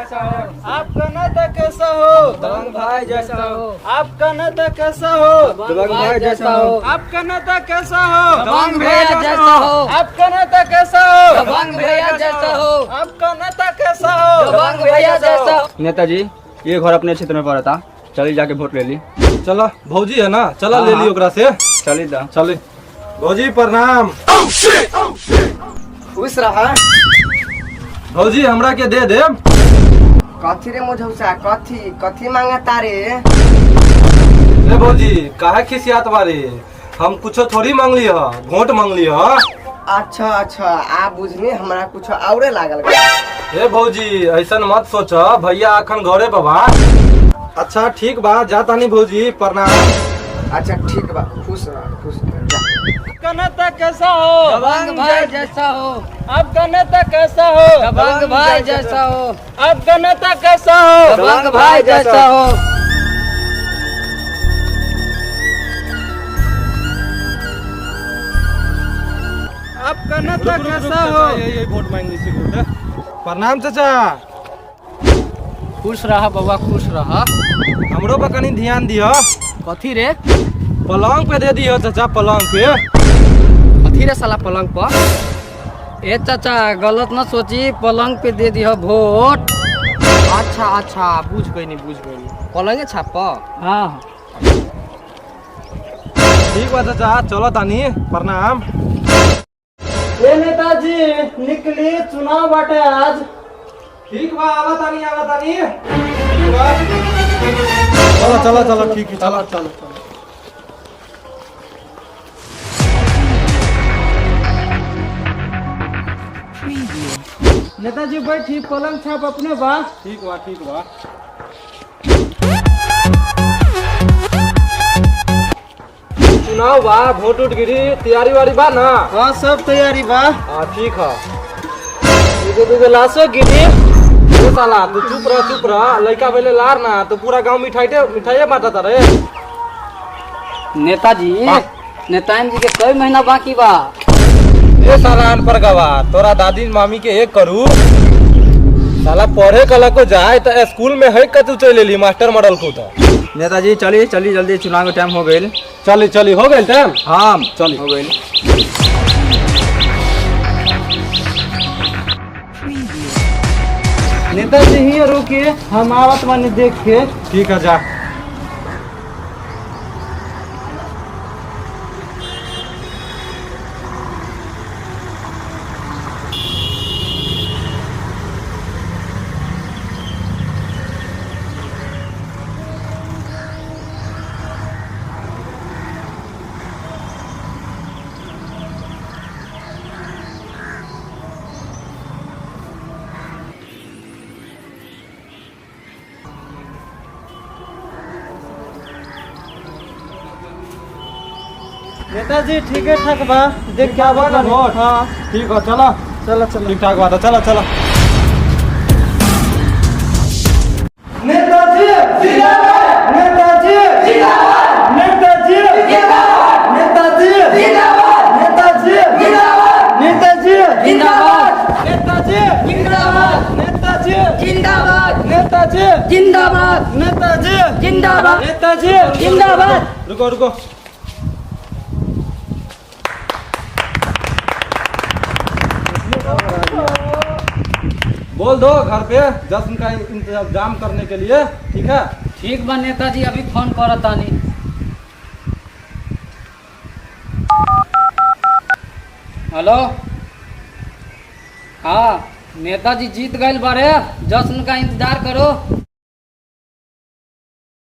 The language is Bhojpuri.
जैसा हो। आपका नेता कैसा हो? दबंग भाई जैसा हो। आपका नेता कैसा हो? दबंग भाई जैसा हो। आपका नेता कैसा हो? दबंग भैया जैसा हो। आपका नेता कैसा हो? दबंग भैया जैसा हो। आपका नेता कैसा हो? दबंग भैया जैसा हो। नेताजी, ये घर अपने क्षेत्र में पड़ा था, चली जाके वोट ले ली। चला भौजी है ना, चला हाँ, ले ली हाँ। ओकरा से। चली दा। चले भौजी, प्रणाम। खुश रह। भौजी, हमरा के दे दे। कथी रे मुझौसा, कथी कथी मांगा तारे? ए भौजी, काहे खिसियात बारे? हम कुछो थोड़ी मांगली ह, वोट मांगली ह। अच्छा अच्छा, आ बुझनी, हमरा कुछ औरे लागल। ए भौजी, ऐसन मत सोच, भैया अखन घरे बाबा। अच्छा ठीक बा, जा तानी भौजी, प्रणाम। अच्छा ठीक बा, खुश रह, खुश रह, जा। आपका नेता कैसा हो? दबंग भाई जैसा हो। आपका नेता कैसा हो? दबंग भाई जैसा हो। आपका नेता कैसा हो? दबंग भाई जैसा हो। आपका नेता रुक, रुक, रुक, कैसा चाचा, हो? यही यही वोट मांगली सी वोट। प्रणाम चाचा। खुश रह बउआ, खुश रह। हमरो पर कनी ध्यान दिह। कथी रे? पलंग पे दे दिह चाचा, पलंग पे। कथी रे साला पलंग पर? ए चाचा, गलत न सोची, पलंग पे दे दिह वोट। अच्छा अच्छा, बुझ गई, बुझ गई, पलंगे छाप। हाँ। ठीक बा चाचा, चलो तानी, प्रणाम। ए नेताजी, निकली, चुनाव बाटे आज। ठीक बा, आवा तानी, आवा तानी। ठीक बा। चलो चलो चलो, ठीक है, चलो चलो। नेताजी बैठी, पलंग छाप अपने बा। ठीक बा, ठीक बा। चुनाव बा, वोट उट गिरी, तैयारी वारी बा ना? हाँ, सब तैयारी बा। हाँ ठीक है। एगो दूगो लाशो गिरी। ओ साला, तू चुप रह, चुप रह। लड़का पहले लार ना तो पूरा गांव मिठाई मिठाई बांटता रे। नेताजी, नेताजी जी के कई महीना बाकी बा? ए साला अनपढ़ गवार, तोरा दादी मामी के एक करू। साला पढ़े कला को जाए तो स्कूल में है कतू चल एली मास्टर मॉडल को तो। नेताजी, चली चली जल्दी, चुनाव के टाइम हो गई। चली चली, हो गइल टाइम। हाँ। चली। हो गई। नेताजी ही रुके, हम आवत बानी देख के। ठीक है, जा। नेताजी ठीक है ठाक बा, देख के आवत बानी। वोट। हाँ। ठीक है, चलो। चलो चलो। ठीक ठाक बात है, चलो चलो। नेताजी जिंदाबाद, नेताजी जिंदाबाद, नेताजी जिंदाबाद, नेताजी जिंदाबाद, नेताजी जिंदाबाद, नेताजी जिंदाबाद। नेताजी जिंदाबाद। नेताजी जिंदाबाद। नेताजी जिंदाबाद। नेताजी जिंदाबाद। नेताजी जिंदाबाद। रुको रुको, बोल दो घर पे जश्न का इंतजाम करने के लिए, ठीक है? ठीक बा नेताजी, अभी फोन करतानी। हेलो, हाँ नेताजी जीत गए बारे, जश्न का इंतजार करो।